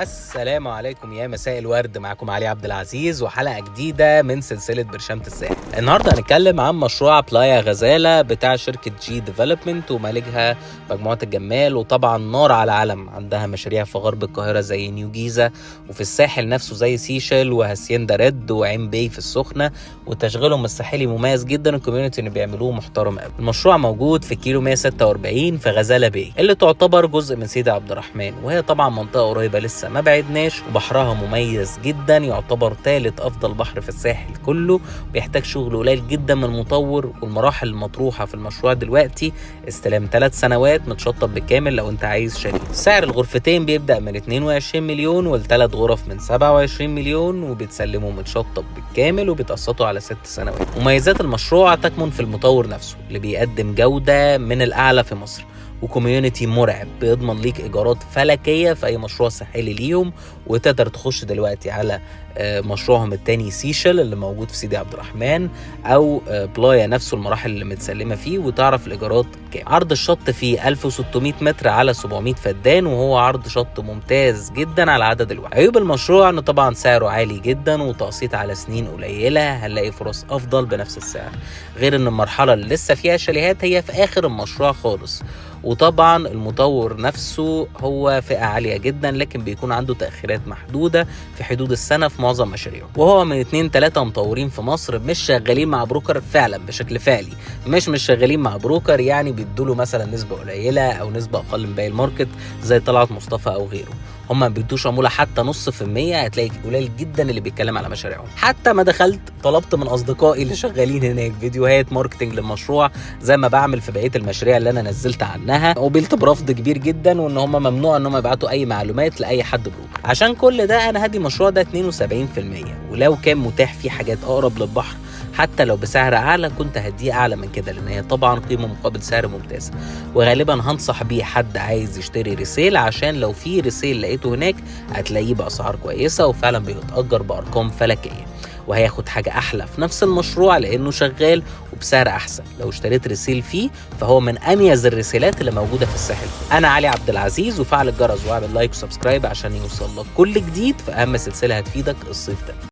السلام عليكم يا مساء الورد، معكم علي عبد العزيز وحلقة جديدة من سلسلة برشامة الساحل. النهاردة هنتكلم عن مشروع بلايا غزالة بتاع شركة جي ديفلوبمنت ومالكها مجموعة الجمال، وطبعا نار على علم. عندها مشاريع في غرب القاهرة زي نيو جيزة، وفي الساحل نفسه زي سيشل وهاسيندا ريد وعين باي في السخنة، وتشغيلهم الساحلي مميز جدا، ال community اللي بيعملوه محترم قوي. المشروع موجود في كيلو 146 في غزالة باي اللي تعتبر جزء من سيدي عبد الرحمن، وهي طبعا منطقة قريبة لسه ما بعدناش، وبحرها مميز جدا، يعتبر ثالث افضل بحر في الساحل كله، بيحتاج شغل قليل جدا من المطور. والمراحل المطروحة في المشروع دلوقتي استلام 3 سنوات متشطب بالكامل لو انت عايز شاليه. سعر الغرفتين بيبدا من 22 مليون، والثلاث غرف من 27 مليون، وبيتسلموا متشطب بالكامل وبيتقسطوا على 6 سنوات. مميزات المشروع تكمن في المطور نفسه اللي بيقدم جوده من الاعلى في مصر، و community مرعب بيضمن ليك ايجارات فلكيه في اي مشروع ساحلي ليهم. وتقدر تخش دلوقتي على مشروعهم التاني سيشل اللي موجود في سيدي عبد الرحمن، او بلايا نفسه المراحل اللي متسلمه فيه، وتعرف الايجارات كام. عرض الشط فيه 1600 متر على 700 فدان، وهو عرض شط ممتاز جدا على عدد الوحدات. عيوب المشروع انه طبعا سعره عالي جدا وتقسيط على سنين قليله، هنلاقي فرص افضل بنفس السعر، غير ان المرحلة اللي لسه فيها شاليهات هي في اخر المشروع خالص. وطبعا المطور نفسه هو فئة عالية جدا، لكن بيكون عنده تأخيرات محدودة في حدود السنة في معظم مشاريعه، وهو من 2 3 مطورين في مصر مش شغالين مع broker فعلا بشكل فعلي، مش شغالين مع broker يعني بيدوله مثلا نسبة قليلة او نسبة اقل من باقي ال market زي طلعت مصطفى او غيره. هم ما بيدوش عمولة حتى 0.5%، هتلاقي قليل جدا اللي بيتكلم على مشاريعهم. حتى ما دخلت طلبت من اصدقائي اللي شغالين هناك فيديوهات marketing للمشروع زي ما بعمل في بقية المشاريع اللي انا نزلت عنها، قوبلت برفض كبير جدا، وان هم ممنوع ان هم يبعتوا اي معلومات لاي حد broker. عشان كل ده انا هدي المشروع ده 72%، ولو كان متاح فيه حاجات اقرب للبحر حتى لو بسعر اعلى كنت هديه اعلى من كده، لان هي طبعا قيمة مقابل سعر ممتازة. وغالبا هنصح بيه حد عايز يشتري resale، عشان لو في resale لقيته هناك هتلاقيه باسعار كويسة وفعلا بيتأجر بارقام فلكيه، وهياخد حاجة احلى في نفس المشروع لانه شغال وبسعر احسن. لو اشتريت resale فيه فهو من اميز ال resale ات اللي موجودة في الساحل. انا علي عبد العزيز، وفعل الجرس واعمل like و subscribe عشان يوصل لك كل جديد في اهم سلسلة هتفيدك الصيف ده.